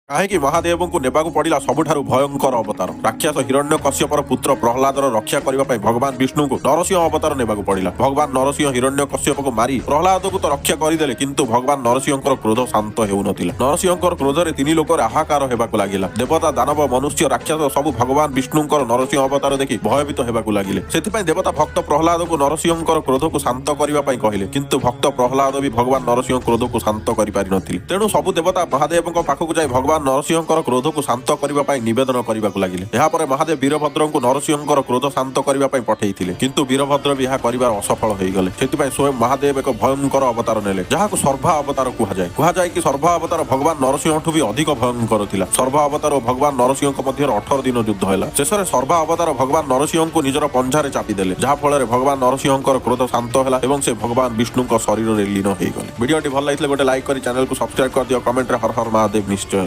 କାହିଁକି ମହାଦେବଙ୍କୁ ନେବାକୁ ପଡ଼ିଲା ସବୁଠାରୁ ଭୟଙ୍କର ଅବତାର? ରାକ୍ଷସ ହିରଣ୍ୟ କଶ୍ୟପର ପୁତ୍ର ପ୍ରହ୍ଲାଦର ରକ୍ଷା କରିବା ପାଇଁ ଭଗବାନ ବିଷ୍ଣୁଙ୍କୁ ନରସିଂହ ଅବତାର ନେବାକୁ ପଡ଼ିଲା। ଭଗବାନ ନରସିଂହ ହିରଣ୍ୟ କଶ୍ୟପକୁ ମାରି ପ୍ରହ୍ଲାଦକୁ ତ ରକ୍ଷା କରିଦେଲେ, କିନ୍ତୁ ଭଗବାନ ନରସିଂହଙ୍କର କ୍ରୋଧ ଶାନ୍ତ ହେଉନଥିଲା। ନରସିଂହଙ୍କର କ୍ରୋଧରେ ତିନି ଲୋକରେ ହାହାକାର ହେବାକୁ ଲାଗିଲା। ଦେବତା, ଦାନବ, ମନୁଷ୍ୟ, ରାକ୍ଷସ ସବୁ ଭଗବାନ ବିଷ୍ଣୁଙ୍କର ନରସିଂହ ଅବତାର ଦେଖି ଭୟଭୀତ ହେବାକୁ ଲାଗିଲେ। ସେଥିପାଇଁ ଦେବତା ଭକ୍ତ ପ୍ରହ୍ଲାଦକୁ ନରସିଂହଙ୍କର କ୍ରୋଧକୁ ଶାନ୍ତ କରିବା ପାଇଁ କହିଲେ, କିନ୍ତୁ ଭକ୍ତ ପ୍ରହ୍ଲାଦ ବି ଭଗବାନ ନରସିଂହ କ୍ରୋଧକୁ ଶାନ୍ତ କରିପାରିନଥିଲେ। ତେଣୁ ସବୁ ଦେବତା ମହାଦେବଙ୍କ ପାଖକୁ ଯାଇ ଭଗବାନ ନରସିଂହଙ୍କର କ୍ରୋଧକୁ ଶାନ୍ତ କରିବା ପାଇଁ ନିବେଦନ କରିବାକୁ ଲାଗିଲେ। ଏହାପରେ ମହାଦେବ ବୀରଭଦ୍ରଙ୍କୁ ନରସିଂହଙ୍କର କ୍ରୋଧ ଶାନ୍ତ କରିବା ପାଇଁ ପଠେଇଥିଲେ, କିନ୍ତୁ ବୀରଭଦ୍ର ବି ଏହା କରିବାର ଅସଫଳ ହୋଇଗଲେ। ସେଥିପାଇଁ ସ୍ୱୟଂ ମହାଦେବ ଏକ ଭୟଙ୍କର ଅବତାର ନେଲେ, ଯାହାକୁ ସର୍ଭା ଅବତାର କୁହାଯାଏ। କୁହାଯାଏ କି ସର୍ଭା ଅବତାର ଭଗବାନ ନରସିଂହଠୁ ବି ଅଧିକ ଭୟଙ୍କର ଥିଲା। ସର୍ଭା ଅବତାର ଓ ଭଗବାନ ନରସିଂହଙ୍କ ମଧ୍ୟରେ 18 ଦିନ ଯୁଦ୍ଧ ହେଲା। ଶେଷରେ ସର୍ଭା ଅବତାର ଭଗବାନ ନରସିଂହଙ୍କୁ ନିଜର ପଞ୍ଝାରେ ଚାପିଦେଲେ, ଯାହା ଫଳରେ ଭଗବାନ ନରସିଂହଙ୍କର କ୍ରୋଧ ଶାନ୍ତ ହେଲା ଏବଂ ସେ ଭଗବାନ ବିଷ୍ଣୁଙ୍କ ଶରୀରରେ ଲୀନ ହେଇଗଲେ। ଭିଡ଼ିଓଟି ଭଲ ଲାଗିଥିଲେ ଗୋଟେ ଲାଇକ୍ କରି ଚ୍ୟାନେଲକୁ ସବସ୍କ୍ରାଇବ କରିଦିଅ। କମେଣ୍ଟରେ ହର ହର ମହାଦେବ ନିଶ୍ଚୟ ଲେଖ।